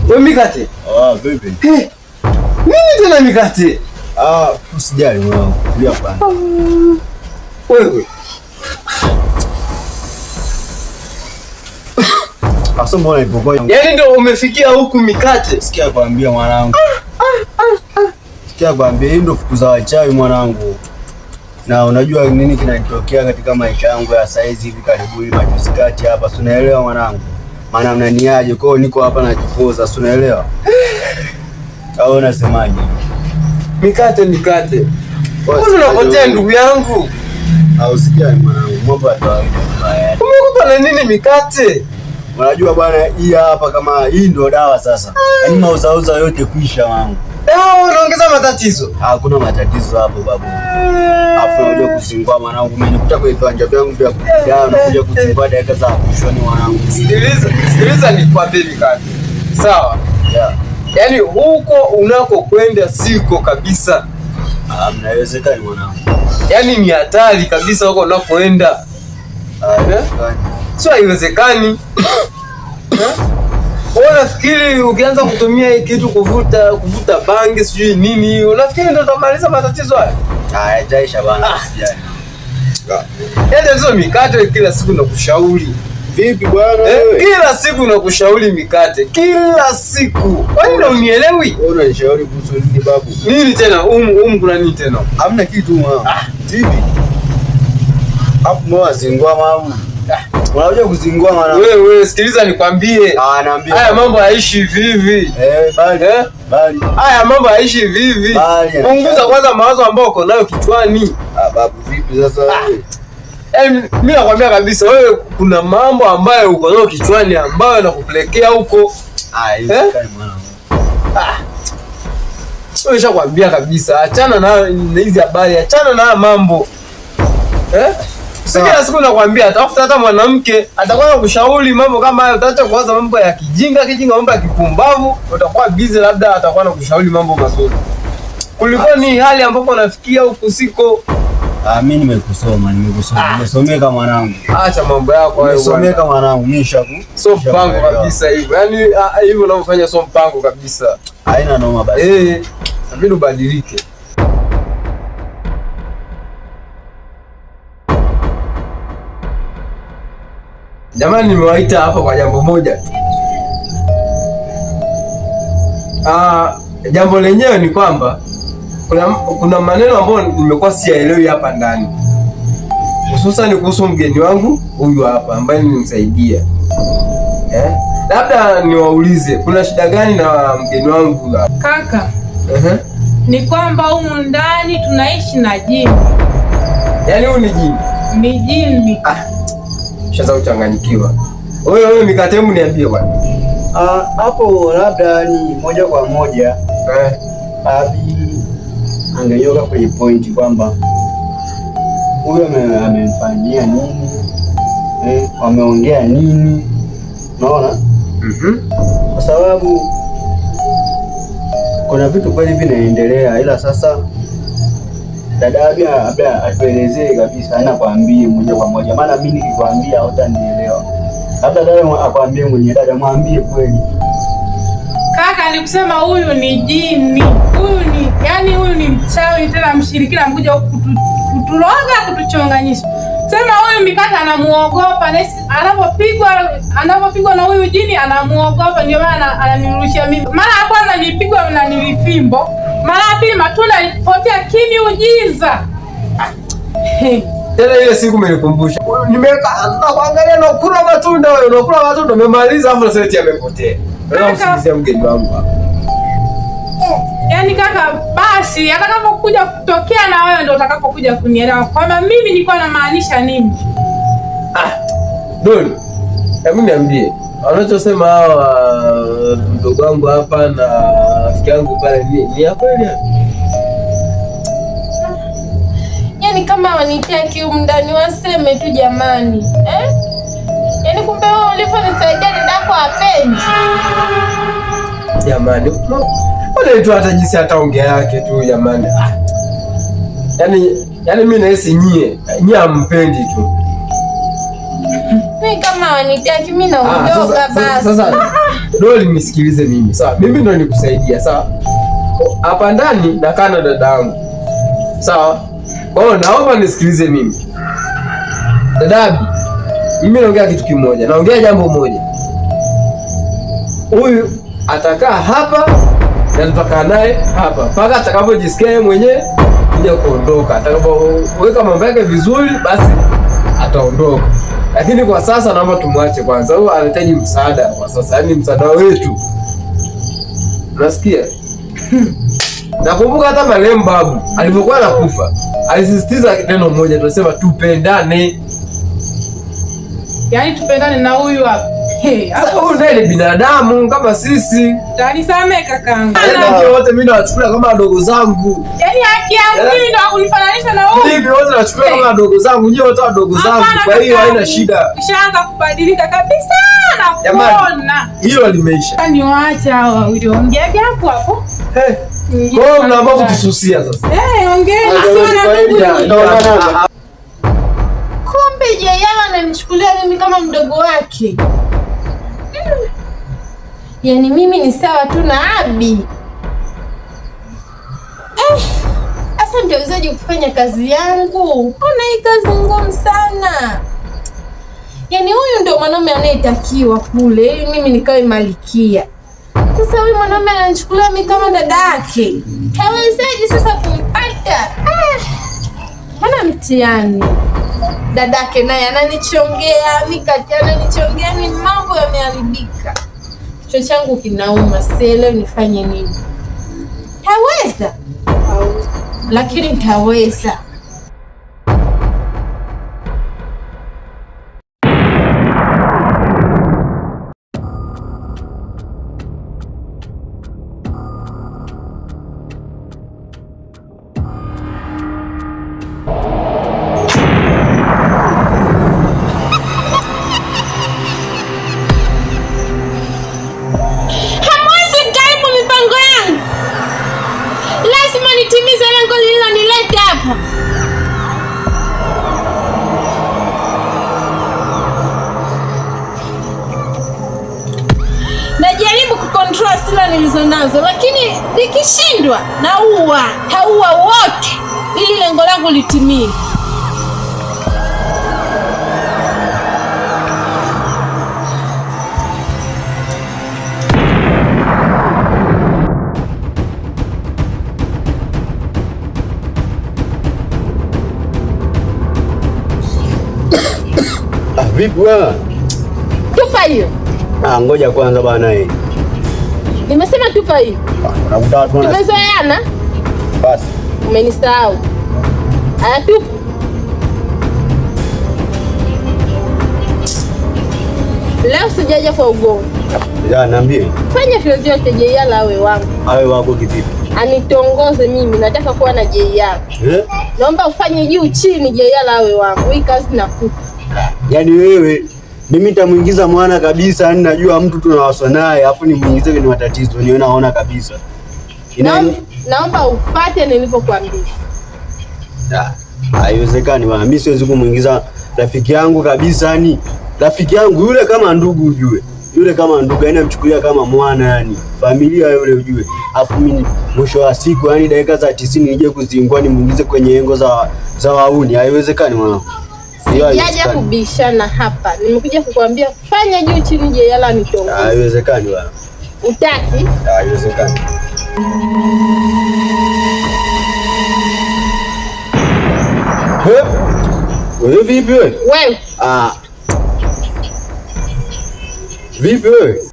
Wewe mikate? Ah, vipi? Nini tena mikate? Ah, usijali mwanangu. Tulia kwanza. Wewe. Asa mbona ipo Yaani ndio umefikia huku mikate. Sikia kwambia mwanangu. Sikia kwambia hii ndio fukuza wachawi mwanangu. Na unajua nini kinanitokea katika maisha yangu ya saizi hivi karibuni majuzi kati hapa, si unaelewa mwanangu? Maana mnaniaje? Kwa hiyo niko hapa najipoza, si unaelewa? Au unasemaje? Mikate mikate. Mbona unapotea ndugu yangu? Au sijali mwanangu, mambo ya kawaida. Umekupa na nini mikate? Unajua bwana, hii hapa kama hii ndio dawa sasa. Yaani mauzauza yote kuisha wangu. Dawa unaongeza matatizo. Hakuna matatizo hapo babu. Afu unajua kuzingua mwanangu, mimi nikuta kwa viwanja vyangu vya kudaa, unakuja kuzingua dakika za mwishoni mwanangu. Sikiliza, sikiliza nikwambie mikate. Sawa? Yeah. Yaani huko unakokwenda siko kabisa. Ah, mnawezekani mwanangu. Yaani ni hatari kabisa huko unakoenda. Ah, Eh? Sio, haiwezekani. Wewe unafikiri ukianza kutumia hii kitu kuvuta bangi sijui nini, unafikiri ndio utamaliza matatizo haya? Ah, itaisha bwana, usijali. Yaani tatizo mikate kila siku nakushauri. Vipi bwana Eh, wewe? kila siku nakushauri mikate, kila siku. Kwani ndio unielewi? Wewe unanishauri kuhusu nini babu? Nini tena? Kuna nini tena? Hamna kitu mwanangu. Vipi? Afu mwa zingua mwanangu. Unajua kuzingua mwanangu. Wewe sikiliza nikwambie. Ah, naambia. Haya mambo hayaishi hivi hivi. Eh, bali. Eh? Bali. Haya mambo hayaishi hivi hivi. Bali. Punguza kwanza mawazo ambayo uko nayo kichwani. Ah, babu vipi sasa wewe? Yaani mimi nakwambia kabisa wewe kuna mambo ambayo uko nayo kichwani ambayo yanakupelekea huko. Ah, haiwezekani mwanangu. Wewe nishakwambia kabisa, achana na hizi habari, achana na haya mambo. Eh? Si kila siku nakwambia tafuta hata mwanamke atakuwa anakushauri mambo kama hayo, utaacha kuwaza mambo ya kijinga kijinga, mambo ya kipumbavu, utakuwa busy, labda atakuwa anakushauri mambo mazuri. Kuliko ni hali ambapo unafikia huku siko. Ah, mimi nimekusoma, nimekusoma. Nimesomeka mwanangu. Acha mambo yako hayo bwana. Nimesomeka mwanangu, mimi nishaku. Sio mpango kabisa hivyo. Yaani hivyo unavyofanya sio mpango kabisa. Haina noma basi. Eh, inabidi ubadilike. Jamani, nimewaita hapa kwa jambo moja tu. Ah, jambo lenyewe ni kwamba kuna maneno ambayo nimekuwa siyaelewi hapa ndani, hususan kuhusu mgeni wangu huyu hapa ambaye nilimsaidia. Eh? Labda niwaulize kuna shida gani na mgeni wangu hapa? Kaka, Ehe. ni kwamba humu ndani tunaishi na jini. Yaani huyu ni jini. Ni jini. Ah, shaanza kuchanganyikiwa. Wewe wewe mikate, hebu niambie bwana. Ah, hapo labda ni moja kwa moja Eh. Abi angenyoka kwenye pointi kwamba huyo amemfanyia nini, eh, wameongea nini, unaona? Mhm. Kwa sababu kuna vitu kweli vinaendelea, ila sasa dada Abi labda atuelezee kabisa, ana kwambie moja kwa moja, maana mimi nikikwambia hutanielewa. Labda dada akwambie mwenyewe, dada mwambie kweli. Kaka, nikusema huyu ni jini. Huyu ni yani, huyu ni mchawi tena mshirikina, amekuja huku kuturoga, kutuchonganyisha. Sema huyu mikate anamuogopa, na anapopigwa na huyu jini anamuogopa, ndio maana ananirushia mimi. Mara ya kwanza nilipigwa na nilifimbo, mara ya pili matunda ilipotea kimiujiza. Tena ile siku umenikumbusha. Nimeweka na kuangalia na kula matunda wewe, unakula matunda umemaliza afu sasa eti amepotea. Wewe msikilizie mgeni wangu hapa. Yaani kaka, basi atakapokuja kutokea na wewe ndio utakapokuja kunielewa kwamba mimi nilikuwa namaanisha nini. Ah, Doli, hebu niambie wanachosema hawa mdogo wangu hapa na rafiki yangu pale ni ya kweli? Yaani kama wanitia kiu ndani waseme tu jamani, eh? Yaani kumbe wewe ulivyonisaidia dadako apendi. Jamani, wale tu hata jinsi hata ongea yake tu jamani. Ah. Yaani mimi nahisi nyie hampendi tu. Mimi kama kama wanitaki mimi naondoka basi. Sasa Doli, nisikilize mimi. Sawa, mimi ndo nikusaidia, sawa? Hapa ndani nakaa na dada yangu. Sawa? Kwa hiyo naomba nisikilize mimi. Dadabi, mimi naongea kitu kimoja, naongea jambo moja. Huyu atakaa hapa na tutakaa naye hapa mpaka atakapojisikia yeye mwenyewe kuja kuondoka. Atakapoweka mambo yake vizuri, basi ataondoka. Lakini kwa sasa naomba tumwache kwanza, huyu anahitaji msaada kwa sasa, yaani msaada wetu. Unasikia? Nakumbuka hata marehemu babu alivyokuwa anakufa alisisitiza neno moja, tunasema tupendane. Yaani tupendane na huyu hapa. Sasa huyu naye ni binadamu kama sisi. Utanisamehe kakaangu. Yaani wote mimi nawachukulia kama wadogo zangu. Yaani haki yangu mimi ndo kunifananisha na huyu. Mimi wote nachukulia kama wadogo zangu, nyie wote wadogo zangu. Kwa hiyo haina shida. Ushaanza kubadilika kabisa na kuona. Hilo limeisha. Ni waacha hawa wawili ongea hapo hapo. Eh. Kwa hiyo mnaamua kutususia sasa. Eh, ongeeni sana ndugu. Kumbe Jayala ananichukulia mimi kama mdogo wake. Yaani mimi ni sawa tu na Abi. Sasa nitawezaje kufanya kazi yangu? Mbona hii kazi ngumu sana? Yaani huyu ndio mwanaume anayetakiwa kule ili mimi nikawe malikia. Sasa huyu mwanaume ananichukulia mimi kama dada yake. Hawezaje sasa kumpata? Mbona mtihani? Dadake naye ananichongea, mikati ananichongea, ni mambo yameharibika. Kichwa changu kinauma, sielewi nifanye nini. Taweza, lakini nitaweza. Najaribu kucontrol hasira nilizonazo, lakini nikishindwa naua, taua wote ili lengo langu litimie. Vipi bwana? Tupa hiyo. Ngoja kwanza bwana hii. Nimesema tupa hiyo. Unakuta watu wana Tumezoeana? Basi. Umenisahau. Aya tupa. Leo sijaja kwa ugomvi. Ya, niambie. Fanya vyovyote Jeiala awe wangu. Awe wako kivipi? Anitongoze mimi, nataka kuwa na Jeiala. Eh? Naomba ufanye juu chini Jeiala awe wangu. Hii kazi nakupa. Yaani wewe mimi nitamuingiza mwana kabisa, yani najua mtu tunawaswa naye, afu nimuingize kwenye matatizo, niwe naona kabisa. Naomba ufate nilivyokuambia. Haiwezekani bwana, mimi siwezi kumuingiza rafiki yangu kabisa, yani rafiki yangu yule kama ndugu ujue. Yule kama ndugu, yani namchukulia kama mwana, yani familia yule ujue. Afu mimi mwisho wa siku, yani dakika za 90 nije kuzingua nimuingize kwenye engo za wauni. Haiwezekani mwanangu. Sijaja kubishana hapa. Nimekuja kukuambia fanya juu chini Jeiala nitongoze. Haiwezekani bwana. Utaki? Haiwezekani. Wewe vipi wewe? Wewe. Vipi wewe?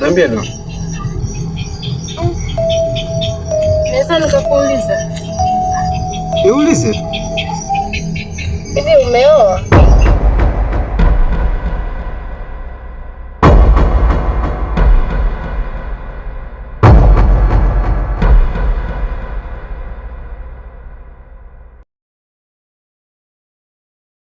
Niambie ndo. Naweza nikakuuliza? Niulize tu. Hivi umeoa?